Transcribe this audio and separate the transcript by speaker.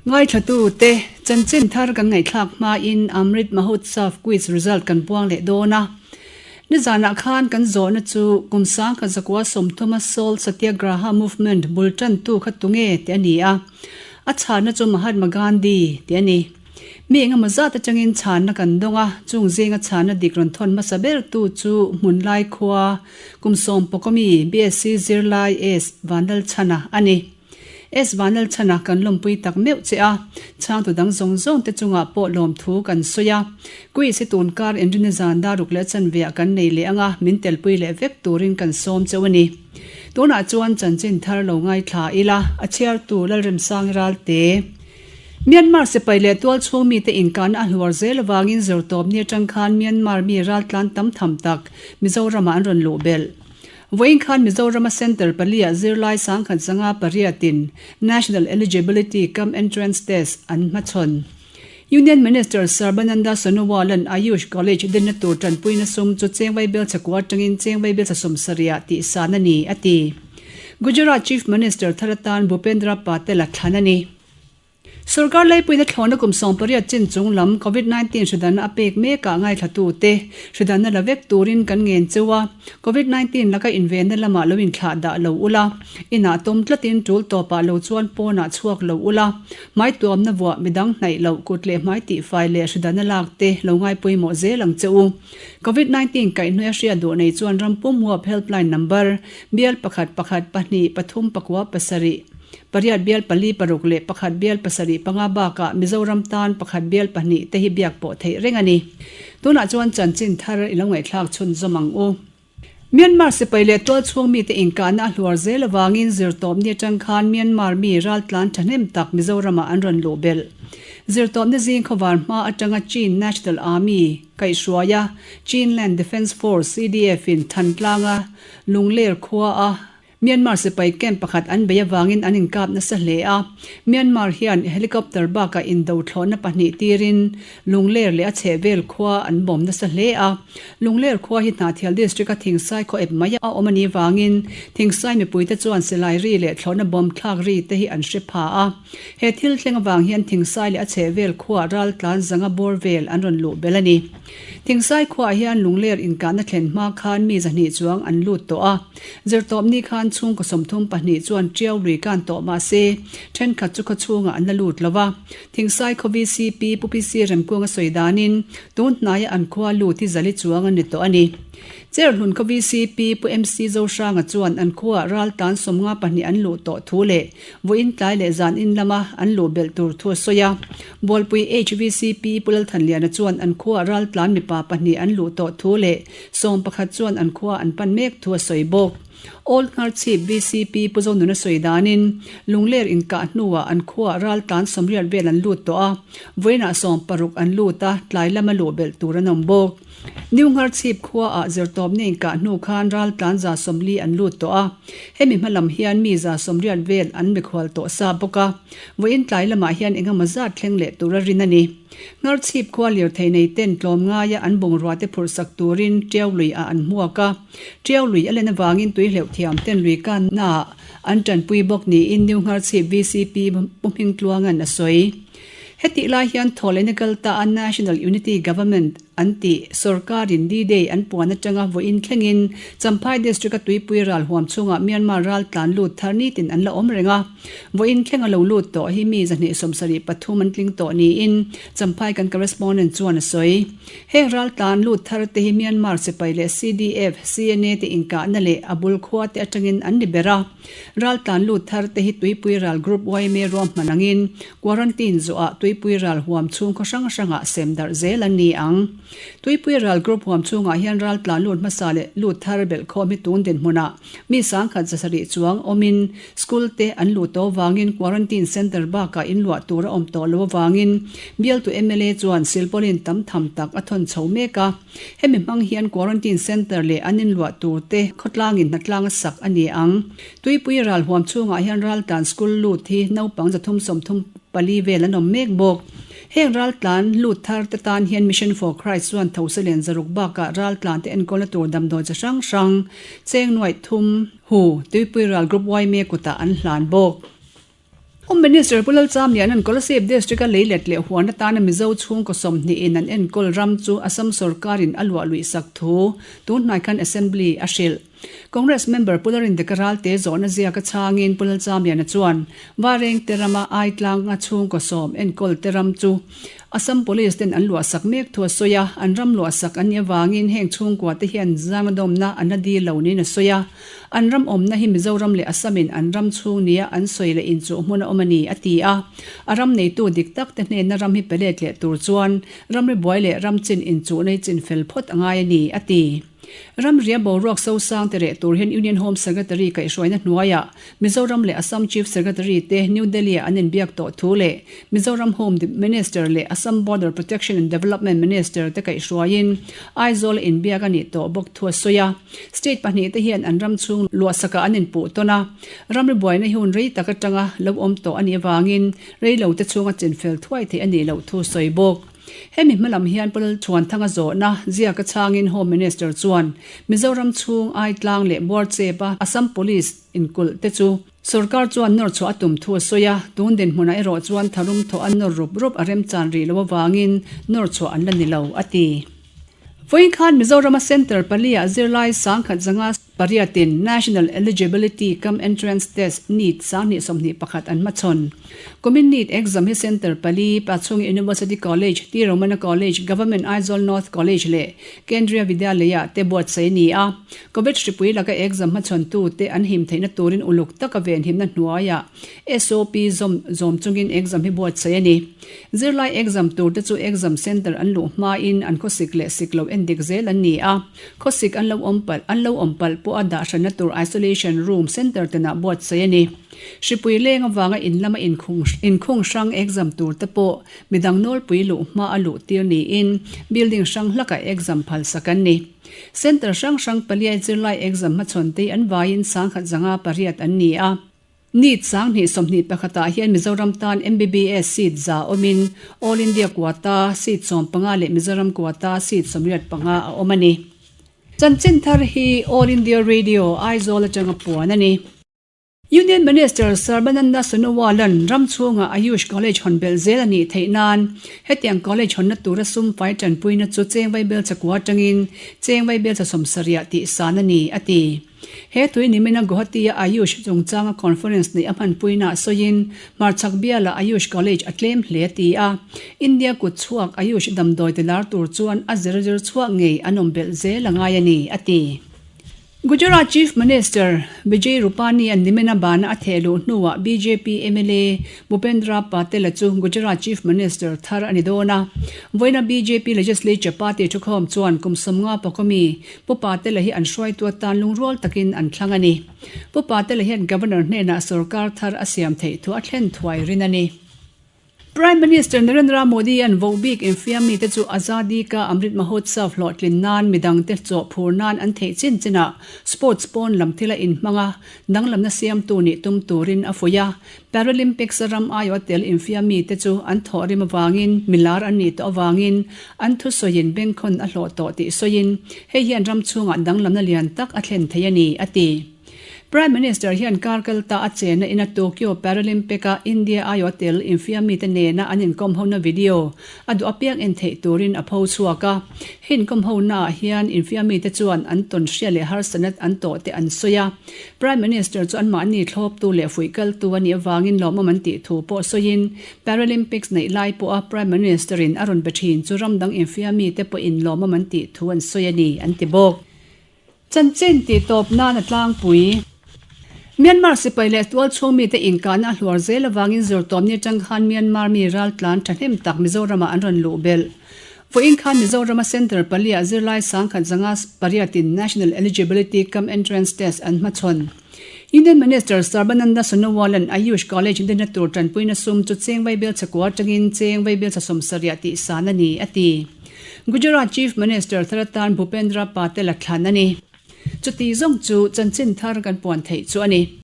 Speaker 1: Ngaithlatute, chanchin thar kan ngaihthlak hmain Amrit Mahotsav quiz result kan puang leh dawn a. Nizanah khan kan zawhna chu kum sangkhat zakua sawmthuma Salt Satyagraha movement bul tantu kha tunge tih a ni a. A chhanna chu Mahatma Gandhi tih a ni. Mi engemaw zat atangin chhanna kan dawng a, chung zinga chhanna dik rawn thawn hmasa bertu chu Hmunlai khua kum sawmpawkawmi BSc zirlai S Vanlalchhana a ni. S Vanlalchhana kan lawmpui tak meuh che a, chhangtu dang zawng zawng te chungah pawh lawmthu kan sawi a. Quiz hi tun kar inrinna zan daruk leh chanveah kan nei leh ang a, min telpui leh vek turin kan sawm cheu a ni. Tunah chuan chanchin thar lo ngaithla ila, a chhiartu Lalremsangi Ralte. Myanmar sipai leh tualchhung mite inkahna a hluar zel avangin zirtawpni atang khan Myanmar mi raltlan tam tham tak Mizoramah an rawn luh belh. Vawiin khan Mizorama Centre paliah zirlai sangkhat zanga pariatin National Eligibility cum Entrance Test an hmachhawn. Union Minister Sarbananda Sonowal-a'n Ayush College dinna tur tanpuina sum chu Chengvai Bel chakua atangin Chengvai Bel chasawmsarihah tihsan a ni, a ti. Gujarat Chief Minister thar atan Bhupendra Patel-a thlan a ni. Sorkar leipuina thlawhna kum 18 chin chung lam Covid 19 hridanna a pek mekah ngaithlatute hridanna la vek turin kan ngen cheu a, Covid 19 laka invenna lamah lo inthlah dah lo ula, inah tawm tlatin tul tawpah lo chuan pawnah chhuak lo ula, hmai tuamna vuah midang hnaih loh kut leh hmai tihfai leh hridanna lak te lo ngai pawimawh zel ang che u. Covid 19 kaihhnawih a hriat duh nei chuan ram pum huap helpline number bial pakhat pakhat pahnih pathum pakua pasarih Pariat bial pali paruk leh pakhat bial pasarih panga bakah Mizoram tan pakhat bial pahnih te hi biak pawh theih reng a ni. Tunah chuan chanchin thar i lo ngaihthlak chhunzawm ang u. Myanmar sipai leh tualchhung mite inkahna a hluar zel avangin zirtawpni atang khan Myanmar mi raltlan thahnem tak Mizoramah an rawn luh belh. Zirtawpni zing khawvar hma atanga Chin National Army kaihhruaia Chin Land Defence Force, CDF, in Thantlanga Lungler khua a Myanmar sipai camp pakhat an bei avangin an inkap nasa hle a, Myanmar hian helicopter bakah indo thlawhna pahnih tirin Lungler leh a chhehvel khua an bawm nasa hle a. Lungler khua hi Hnahthial District-a Thingsai khaw ep mai a awm a nih vangin Thingsai mipuite chuan silai ri leh thlawhna bawm thlak ri te hi an hre pha a. He thil thleng avang hian Thingsai leh a chhehvel khuaah raltlan zanga bawr vel an rawn luh belh a ni. Thingsai khuaah hian Lungler inkahna thlen hma khan mi zahnih chuang an lut tawh a. Zirtawpni khan chhungkaw 32 chuan Tiau lui kan tawh mah se, thenkhat chu khaw chhungah an la lut lo va. Thingsai khaw VCP Pu PC Remkuanga sawi danin, tun hnaia an khua lut hi zali chuang an ni tawh a ni. Cherhlun khaw VCP Pu MC Zohranga chuan an khuaah raltlan 52 an luh tawh thu leh Vawiin tlai leh zan in lama an luh belh tur thu a sawi a. Bualpui HVCP Pu Lalthanliana chuan an khuaah raltlan mipa pahnih an luh tawh thu leh 11 chuan an khua an pan mek thu a sawi bawk. Old Ngharchhip VCP Pu Zonuna sawi danin Lungler inkah hnuah an khuaah raltlan 80 vel an lut tawh a, vawiinah 60 an lut a, tlai lama luh belh tur an awm bawk. New Ngharchhip khuaah zirtawpna inkah hnu khan raltlan 40 an lut tawh a, hemi hma lam hian mi 80 vel an mikhual tawh sa bawk a, vawiin tlai lamah hian engemaw zat thleng leh tura rin a ni. Ngharchhip khua lirthei nei ten tlawmngaia an bungrua te phurh sak turin Tiau lui ah an hmuak a, Tiau lui a len avangin tui hleuh thiam ten lui kannaah an tanpui bawk niin New Ngharchhip VCP Pu Hmingtluanga'n a sawi. Hetih lai hian Thawhlehna kalta a National Unity Government an tih sorkarin D-Day an puan atanga vawiin thlengin Champhai District-a tuipui ral huam chhungah Myanmar ral tlan lut thar nitin an la awm reng a. Vawiin thleng a lo lut tawh hi mi 273 an tling tawh niin Champhai kan correspondent chuan a sawi. Heng ral tlan lut thar te hi Myanmar sipai leh CDF, CNA te inkahna leh a bul khua te atangin an ni ber a. Raltlan lut thar te hi Tuipui Ral Group yma ruahman angin Quarantine zawhah Tuipui Ral huam chhung khaw hrang hrangah sem darh zel an ni ang. Tuipui Ral Group huam chhungah hian raltlan lut hmasa leh lut thar belhkhawm hi tun dinhmunah mi 170 chuang awmin School te an luh tawh avangin Quarantine Centre bakah inluah tur a awm tawh lo avangin bialtu mla chuan silpaulin tam tham tak a thawn chho mek a. Hemi hmang hian Quarantine Centre leh an inluah tur te khawtlangin hnatlang a sak a ni ang. Tuipui ral huam chhungah hian raltlan school lut hi naupang 334 vel an awm mek bawk. Heng raltlan lut thar te tan hian Mission for Christ chuan thosa len zaruk bakah raltlan te enkawlna tur damdawi chi hrang hrang cheng nuaih thum hu Tuipui ral Group yma kutah an hlan bawk. Home Minister Pu Lalchamliana'n Kolasib District-a leilet leh huan atana Mizo chhungkaw sawmhnihin an enkawl ram chu Assam sorkarin a luah luih sak thu tun hnai khan Assembly a hrilh. Congress member Pu Lalrindika Ralte zawhna ziaka chhangin Pu Lalchamliana chuan Varengte rama Aitlanga chhungkaw sawm enkawl te ram chu Assam Police ten an luah sak mek thu a sawi a, an ram luah sak an nih avangin heng chhungkua te hian zangadawmna an la dil lo niin a sawi a. An ram awmna hi Mizoram leh Assam in an ram chhung nia an sawi leh inchuh hmun a awm a ni, a ti a. A ram neitu dik tak te hnenna ram hi pe let leh tur chuan ramri buai leh ram chin inchuhna hi chin fel phawt a ngai a ni, a ti. Ramria boruak sosang te reh tur hian Union Home Secretary kaihhruaina hnuaiah Mizoram leh Assam Chief Secretary te New Delhi-ah an inbiak tawh thu leh Mizoram Home Minister leh Assam Border Protection and Development Minister te kaihhruaiin Aizawl-a inbiak a nih tawh bawk thu a sawi a. State pahnihte hian an ram chhung luahsakah an inpuh tawn a, ramri buaina hi hun rei tak atanga lo awm tawh a nih avangin reilote chhunga chinfel thuai theih a nih loh thu sawi bawk. Hemi hmalam hian Pu Lalchhuanthanga zawhna ziaka chhangin Home Minister chuan Mizoram chhung Aitlang leh Buarchep-a Assam Police inkulh te chu sorkar chuan nawr chhuah a tum thu a sawi a, tun dinhmunah erawh chuan tharum thawh a nawr rup rup a remchan rih loh avangin nawr chhuah an la ni lo, a ti. Vawiin khan Mizorama Centre paliah zirlai 10,500 pariatin National Eligibility cum Entrance Test, NEET, 2021 an hmachhawn. Kumin NEET exam hi Centre pali, Pachhungi University College, T Romana College, Government Aizawl North College leh Kendriya Vidyalaya te buatsaih a ni a. Covid hripui laka exam hmachhawntute an him theihna turin uluk taka venhimna hnuaiah SOP zawm zawm chungin exam hi buatsaih a ni. Zirlai exam tur te chu exam centre an luh hmain an khawsik leh sik lo endik zel an ni a, khawsik an lo awm palh an lo awm palh pawh a dah hranna tur isolation room centre tenah buatsaih a ni. Hripui leng avanga in lama inkhung inkhung hrang exam tur te pawh midang nawlpui luh hma a luh tir niin building hrang hlakah exam phalsak an ni. Centre hrang hrang paliai zirlai exam hmachhawn te hi an vaiin 1058 an ni a. NEET 2021 ah hian Mizoram tan MBBS seat za awmin All India quota seat 15 leh Mizoram quota seat 85 a awm a ni. Chanchin thar hi All India Radio, Aizawl atanga puan a ni. Union Minister Sarbananda Sonowal-a'n ram chhunga Ayush College hawn belh zel a nih theih nan hetiang college hawnna tura sum fai tanpuina chu cheng vaibel chakua atangin cheng vaibel cha sawmsarih tih san a ni, a ti. He tui nimina Guwahati-a Ayush chungchanga conference neih a hmanpuinaah sawiin hmarchhak bialah Ayush College a tlem hle a ti a. India kut chhuak Ayush damdawi ti lar tur chuan a zir zir chhuak ngei an awm belh zel a ngai a ni, a ti. Gujarat Chief Minister Vijay Rupani-a'n nimina bana a theh luh hnuah bjp mla Bhupendra Patel-a chu Gujarat Chief Minister thar a ni dawn a. Vawiina bjp Legislature Party thukhawm chuan kum 50 pawkawmi Pu Patel-a hi an hruaitu atan lungrual takin an thlang a ni. Pu Patel-a hian Governor hnenah sorkar thar a siam theih thu a thlen thuai rin a ni. Prime Minister Narendra Modi-a'n voh bik infiam mite chu Azadi Ka Amrit Mahotsav hlawhtlin nan midangte chawh phur nan an theih chin chinah sports pawn lam thila inhmang a, danglamna siamtu nih tum turin a fuih a. Paralympics-a ram aiawh a tel infiam mite chu an thawhrim avangin milar an nih tawh avangin an thusawiin bengkhawn a hlawh tawh tih sawiin hei hian ram chhungah danglamna lian tak a thlen thei a ni, a ti. Prime Minister hian kar kalta a chenna ina Tokyo Paralympic-a India aiawh a tel infiam mite nena an inkawm hona video a duh apiang en theih turin a pho chhuak a. He inkawm honaah hian infiam mite chuan an tawn hria leh harsatna an tawh te an sawi a. Prime Minister chu anmahni thlawptu leh fuihkaltu a nih avangin lawmawm an tih thu pawh sawiin Paralympics neih lai pawha Prime Minister-in a rawn be thin chu ram dang infiam mite pawhin lawmawm an tih thu an sawi a ni, an ti bawk. Chanchin tih tawp nan a tlangpui. Myanmar sipai leh tualchhung mite inkahna a hluar zel avangin zirtawpni atang khan Myanmar mi raltlan thahnem tak Mizoramah an rawn luh belh. Vawiin khan Mizorama Centre paliah zirlai 1058 in National Eligibility cum Entrance Test an hmachhawn. Union Minister Sarbananda Sonowal-a'n Ayush College dinna tur tanpuina sum chu cheng vaibel chakua atangin cheng vaibel cha 70 tih san a ni, a ti. Gujarat Chief Minister thar atan Bhupendra Patel a thlan a ni. Chuti zawng chu chanchin thar kan puan theih chu a ni.